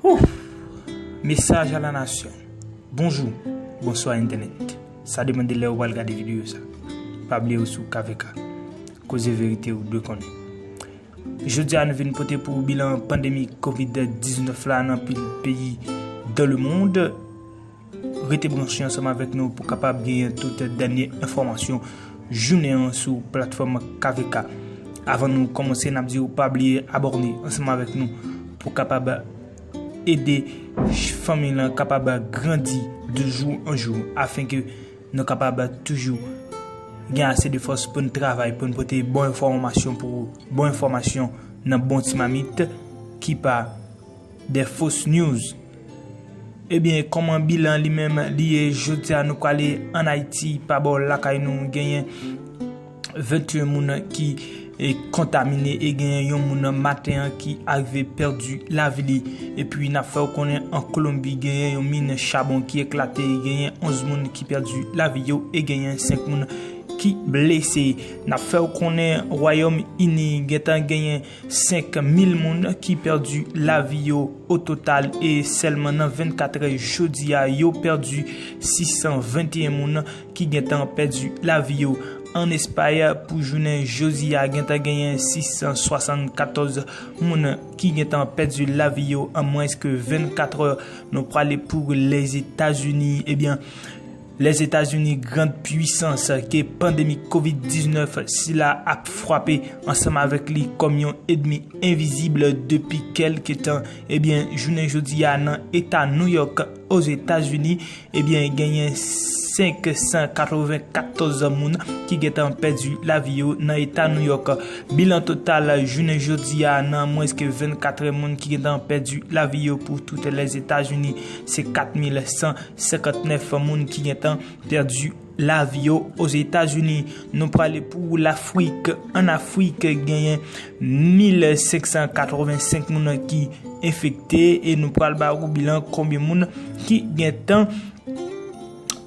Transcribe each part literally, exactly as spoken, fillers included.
Ouf! Mesaj a la nasyon. Bonjou, bonswa entènèt. Sa depann de lè ou pral gade videyo sa. Pa bliye ou sou K V K. Koze verite ou dwe konnen. Jodi a nou vin pote pou ou bilan pandemi kovid diznèf la nan pil peyi dans le monde. Rete branche ansanm avèk nou pou kapab genyen tout dènye enfòmasyon jounen an sou platfòm K V K. Avan nou kòmanse, n ap di w pa bliye abòne ansanm avèk nou pou kapab ede fanmi lan kapab grandi de jou an jou, afenke nou kapab toujou gen ase de fòs pou n travay, pou n pote bon enfòmasyon pou ou, bon enfòmasyon nan bon ti mamit ki pa de fos news. Ebyen, kòman bilan li menm li ye jodi a, nou prale ann Ayiti, pa bò lakay nou, genyen venteyen moun ki e kontamine e genyen yon moun maten an ki arive pèdi lavi li. Epi n ap fè w konnen an Kolonbi genyen yon min chabon ki eklate, genyen onz moun ki pèdi lavi yo e genyen senk moun ki blese. N ap fè w konnen Wayòm Ini gentan genyen senk mil moun ki pèdi lavi yo ototal e sèlman nan vennkat è jodi a yo pèdi sis san venteyen moun ki gentan pèdi lavi yo. Ann Espay, pou jounen jodi a, gentan genyen sis san swasannkatòz moun ki gentan pèdi lavi yo an mwens ke vennkat è. Nou prale pou Lèzetazini. Ebyen, Lèzetazini, grand pwisans ke pandemi kovid diznèf sila ap frape ansanm avèk li kòm yon ènmi envizib depi kèlke tan, ebyen, jounen jodi a nan eta Nouyòk, Ozetazini, ebyen, genyen senk san katrevenkatòz moun ki gentan pèdi lavi yo nan eta Nouyòk. Bilan total jounen jodi a nan mwens ke vennkat è, moun ki gentan pèdi lavi yo pou tout Lèzetazini se kat mil san senkantnèf moun ki gentan pèdi lavi yo Ozetazini. Nou prale pou Lafrik. Ann Afrik, genyen mil senk san katrevensenk moun ki enfekte e nou pral ba ou bilan konbyen moun ki gentan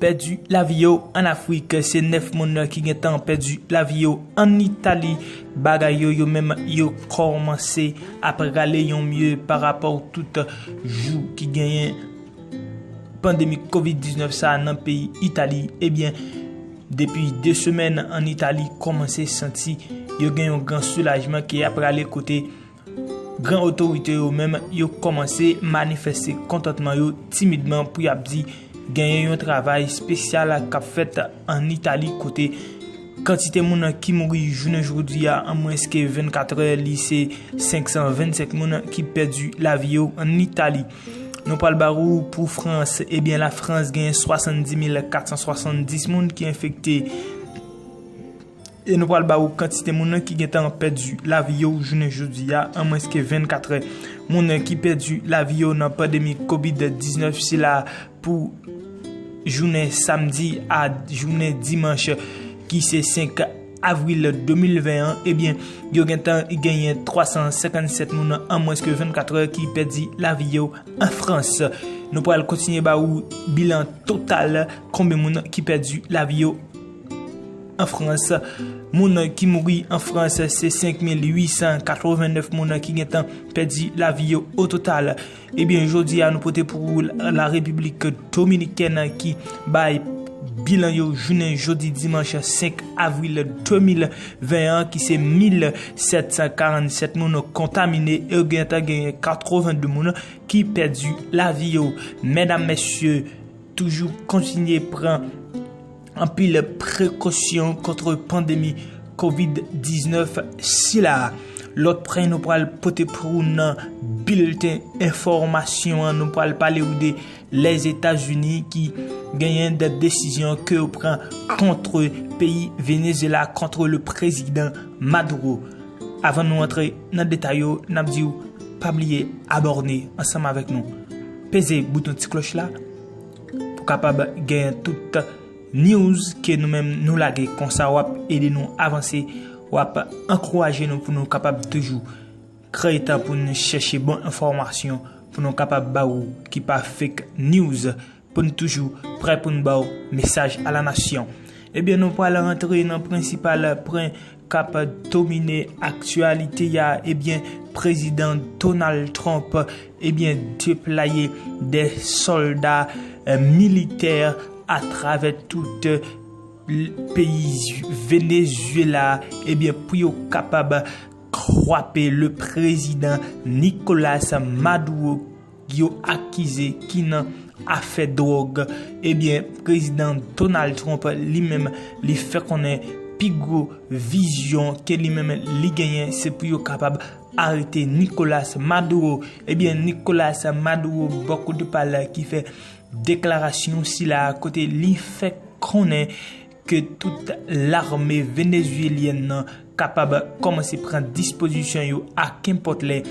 pèdi lavi yo ann Afrik. Se nèf moun ki gentan pèdi lavi yo ann Itali. Bagay yo, yo menm, yo kòmanse ap rale yon mye pa rapò tout jou ki genyen pandemi kovid diznèf sa a nan peyi Itali. Ebyen, depi de semèn ann Itali kòmanse santi yo gen yon gran soulajman ke y ap rale kote gran otorite yo menm yo kòmanse manifeste kontantman yo timidman pou y ap di genyen yon travay espesyal k ap fèt ann Itali kote kantite moun ki mouri jounen jodi a an mwens ke vennkat è li se senk san vennsenk moun ki pèdi lavi yo ann Itali. Nou pral ba ou pou Frans. Ebyen, Lafrans genyen swasanndis mil kat san swasanndis moun ki enfekte. E nou pral ba ou kantite moun ki gentan pèdi lavi yo jounen jodi a an mwens ke vennkat è. Moun ki pèdi lavi yo nan pandemi kovid diznèf sila pou jounen samdi a jounen dimanch ki se senk avril de mil ven an, ebyen, yo gentan genyen twa san senkannsèt moun an mwens ke vennkat è ki pèdi lavi yo an Frans. Nou pral kontinye ba ou bilan total konbyen moun ki pèdi lavi yo an Frans. Moun ki mouri an Frans se senk mil uit san katrevennèf moun ki gentan pèdi lavi yo o total. Ebyen, jodi a nou pote pou ou la Repiblik Dominikèn ki bay bilan yo jounen jodi dimanch senk avril de mil ven an ki se mil sèt san karannsèt moun kontamine e gentan genyen katrevenndè moun ki pèdi lavi yo. Medam, mesye, toujou kontinye pran anpil prekosyon kont pandemi kovid diznèf sila. Lòt pwen nou pral pote pou ou nan bilten enfòmasyon an, nou pral pale ou de Lèzetazini ki genyen de desizyon ke yo pran kont peyi Venezuela, kont le prezidan Maduro. Avan nou antre nan detay yo, n ap di w pa bliye abòne ansanm avèk nou. Peze bouton ti klòch la pou kapab genyen tout news ke nou menm nou lage, konsa w ap ede nou avanse, w ap ankouraje nou pou nou kapab toujou kreye tan pou nou chèche bon enfòmasyon pou nou kapab ba ou ki pa fake news, pou nou toujou prè pou nou ba ou mesaj a la nasyon. Ebyen, nou pral rantre nan prensipal pwen k ap domine aktyalite a, ebyen, prezidan Donald Trump, ebyen, deplwaye de sòlda, eh, militè atravè tout, eh, peyi Venezuela, ebyen, pou yo kapab kwape le prezidan Nicolas Maduro yo akize ki nan afè dwòg. Ebyen, prezidan Donald Trump li menm, li fè konnen pi gwo vizyon ke li menm li genyen, se pou yo kapab arete Nicolas Maduro. Ebyen, Nicolas Maduro, bò kote pa l ki fè deklarasyon sila, kote li fè konnen ke tout lame venezuelyèn nan kapab kòmanse pran dispozisyon yo a kenpòt lè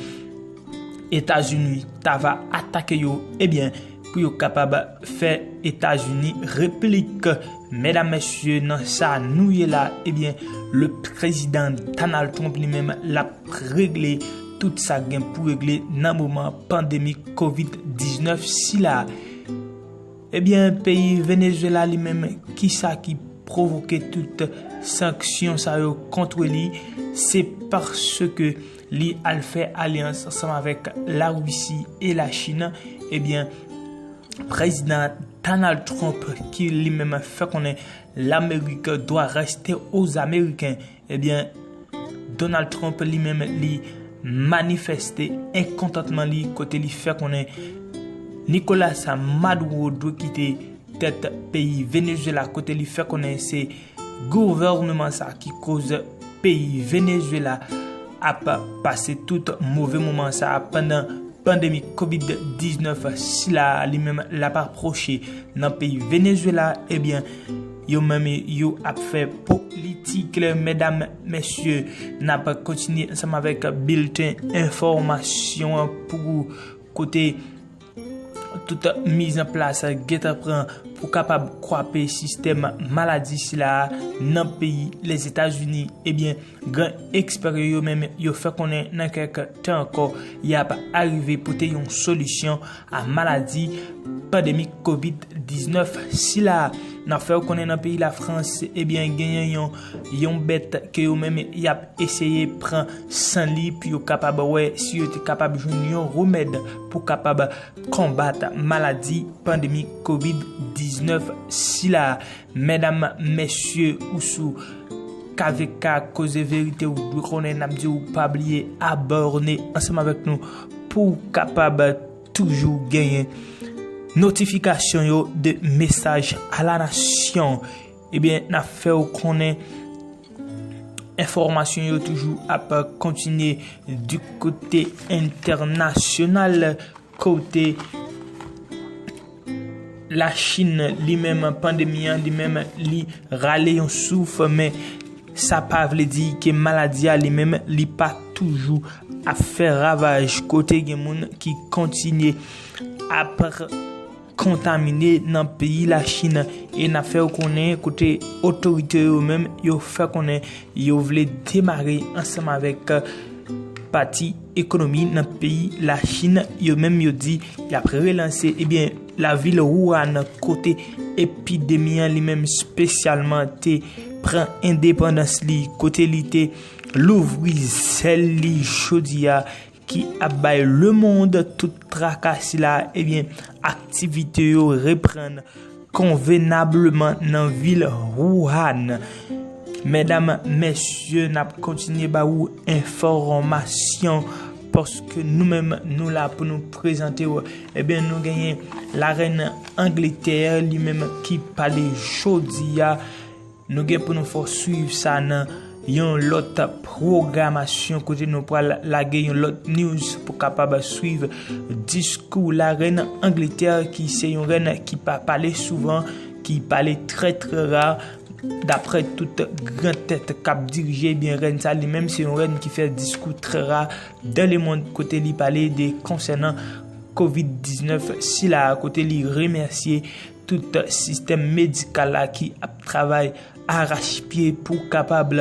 Etazini ta va atake yo, ebyen, pou yo kapab fè Etazini replik. Medam, mesye, nan sa nou ye la, ebyen, le prezidan Donald Trump li menm l ap regle tout sa gen pou regle nan moman pandemi kovid diznèf sila. Ebyen, peyi Venezuela li menm, kisa ki pwovoke tout sanksyon sa yo kont li? Se paske li al fè alyans ansanm avèk Larisi e Lachin. Ebyen, prezidan Donald Trump ki li menm fè konnen Lamerik dwa reste aux Américains. Ebyen, Donald Trump li menm li manifeste enkontantman li kote li fè konnen Nicolas Maduro dwe kite tèt peyi Venezuela, kote li fè konnen se gouvènman sa ki koz peyi Venezuela ap pase tout move moman sa pandan pandemi kovid diznèf sila li menm l ap apwoche nan peyi Venezuela. Ebyen, yo menm yo ap fè politik, medam, mesye, n ap kontinye ansanm avèk bilten enfòmasyon an pou kote tout mizanplas gentan pran pou kapab kwape sistèm maladi sila nan peyi Lèzetazini. Ebyen, gran ekspè yo menm yo fè konnen nan kèk tan ankò, y ap arive pote yon solisyon a maladi pandemi kovid diznèf sila. N ap fè w konnen nan peyi Lafrans, ebyen, genyen yon, yon bèt ke yo menm y ap eseye pran san li pou yo kapab wè si yo te kapab jwenn yon remèd pou kapab konbat maladi pandemi kovid diznèf sila. Medam, mesye, ou sou K V K Koze Verite, ou dwe konnen n ap di w pa bliye abòne ansanm avèk nou pou w kapab toujou genyen notifikasyon yo de mesaj a la nasyon. Ebyen, n ap fè w konnen enfòmasyon yo toujou ap kontinye di kote entènasyonal, kote Lachin li menm, pandemi an li menm, li rale yon souf, men sa pa vle di ke maladi a li menm li pa toujou ap fè ravaj, kote gen moun ki kontinye ap kontamine nan peyi Lachin. E n ap fè w konnen kote otorite yo menm yo fè konnen yo vle demare ansanm avèk pati ekonomi nan peyi Lachin. Yo menm yo di y ap relanse, ebyen, lavil Wuhan, kote epidemi an li menm espesyalman te pran endepandans li, kote li te louvri zèl li jodi a, ki ap bay lemonn tout traka sila, ebyen, aktivite yo reprann konvenableman nan vil Wuhan. Medam, mesye, n ap kontinye ba ou enfòmasyon, paske nou menm, nou la pou nou prezante w. Ebyen, nou genyen larèn Angletè, li menm ki pale jodi a. Nou gen pou nou fè w swiv sa nan yon lòt pwogramasyon kote nou pral lage yon lòt news pou kapab swiv diskou larèn Angletè, ki se yon rèn ki pa pale souvan, ki pale trè, trè ra. Daprè tout gran tèt k ap dirije, ebyen, rèn sa li menm se yon rèn ki fè diskou trè ra dans le monde, kote li pale de konsènan kovid diznèf sila, kote li remèsye tout sistèm medikal la ki ap travay arachpye pou kapab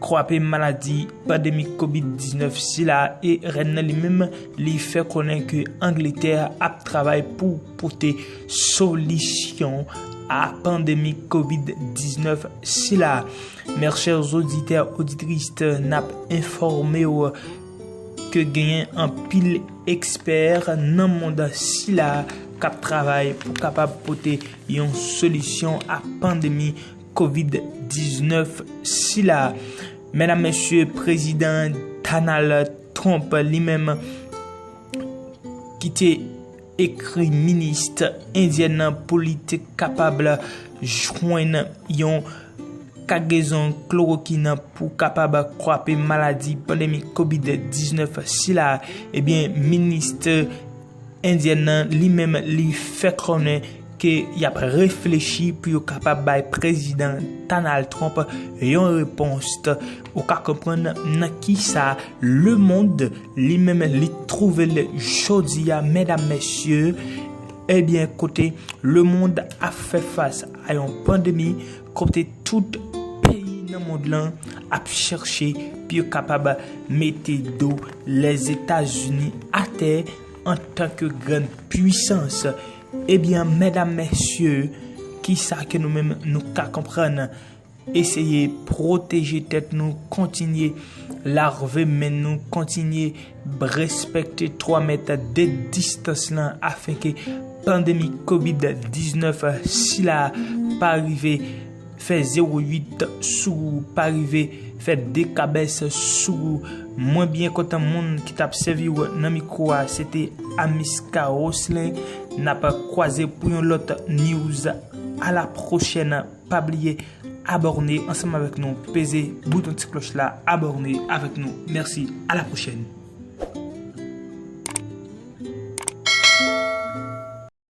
kwape maladi pandemi kovid diznèf sila. E rèn nan li menm, li fè konnen ke Angletè ap travay pou pote solisyon a pandemi kovid diznèf sila. Mes chers auditeurs, auditrices, n ap enfòme w ke genyen anpil ekspè nan mond sila k ap travay pou kapab pote yon solisyon a pandemi kovid diznèf sila. Medam, mesye, prezidan Donald Trump li menm ki te ekri minis endyèn nan pou li te kapab jwenn yon kagezon klorokin pou kapab kwape maladi pandemi kovid diznèf sila, ebyen, minis endyèn nan li menm li fè konnen ke y ap reflechi pou yo kapab bay prezidan Donald Trump yon repons. Ou ka konprann nan kisa lemonn li menm li twouve l jodi a, medam, mesye, ebyen, kote lemonn ap fè fas a yon pandemi, kote tout peyi nan mond lan ap chèche pou yo kapab mete do Lèzetazini atè antanke grann pwisans. Ebyen, medam, mesye, kisa ke nou menm nou ka konprann? Eseye pwoteje tèt nou, kontinye lave men nou, kontinye respekte twa mèt de distans lan, afenke pandemi kovid diznèf sila pa rive fè zewo uit sou ou, pa rive fè de kabès sou ou. Mwen byen kontan moun ki t ap sèvi w nan mikwo a, se te Amiska Roslin. N ap kwaze pou yon lòt news. A la pwochèn. Pa bliye abòne ansanm avèk nou, peze bouton ti klòch la, abòne avèk nou. Mèsi, a la pwochèn.